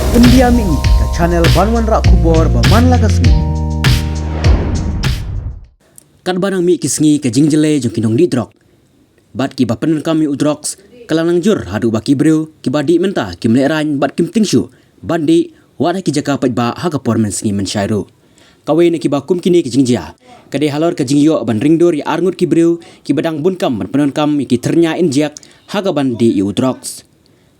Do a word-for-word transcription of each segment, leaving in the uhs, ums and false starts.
India Mihni, ka channel ban wanrah khubor ba man la ka sngi. Katba nang mih ki sngi ka jingjyllei jong ki nongdih drok bad kiba pyndonkam ïa u drugs, ka la nang jur haduh ba ki briew kiba dih mynta kim lehraiñ bad kim tieng shuh ban dih wat ha ki jaka paidbah ha ka por mynsngi mynshai ruh. Kawei na kiba kum kine ki jingjia ka dei halor ka jingïoh ban ring dur ïa arngut ki briew kiba dang bun kam ban pyndonkam ïa ki thyrnia injek ha kaban dih ïa u drugs.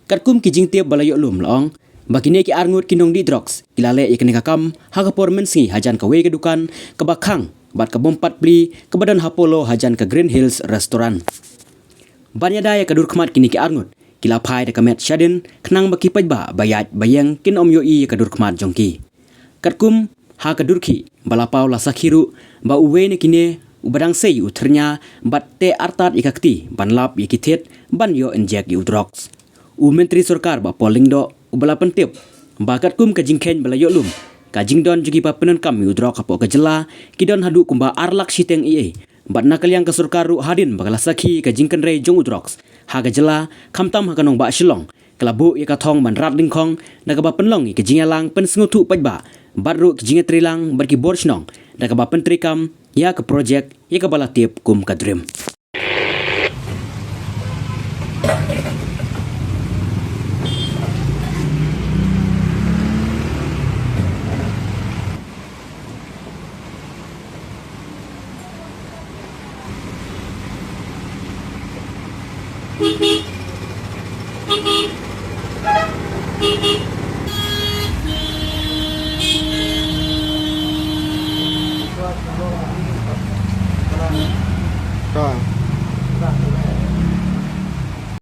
Katkum ki jingtip ba la ïoh lum, la ong ba kine ki arngut ki nongdih drugs ki la leh ïa kane ka kam ha ka por mynsngi hajan kawei ka dukan kaba khang bad ka bym pat plie kaba don ha Polo hajan ka Green Hills Restaurant. Ban ïada ïa ka dur khmat kine ki arngut ki la phai da ka met shadien khnang ba ki paidbah ba ïaid ba ïeng kin ym ïohi ïa ka dur khmat jong ki. Katkum ha ka dur khih ba la paw, la sakhi ruh ba uwei na kine uba dang sei u thyrnia bad teh artat ïa ka kti ban lap ïa ki thied ban ïoh injek ïa u drugs. U Myntri Sorkar Bah Paul Lyngdoh uba la pyntip ba katkum ka jingkheiñ ba la ïoh lum, ka jingdon jong kiba pyndonkam ïa u drug hapoh ka jylla ki don haduh kumba ar lak shiteng eiei. Bad na ka liang ka sorkar ruh, hadien ba ka la sakhi ka jingkynrei jong u drugs ha ka jylla, khamtam ha ka nongbah Shillong, ka la buh ïa ka thong ban rat dyngkhong da kaba pynlong ïa ka jingïalang pynsngewthuh paidbah bad ruh ka jingïatreilang bad ki bor shnong da kaba pyntreikam ïa ka projek ïa kaba la tip kum ka DREAM.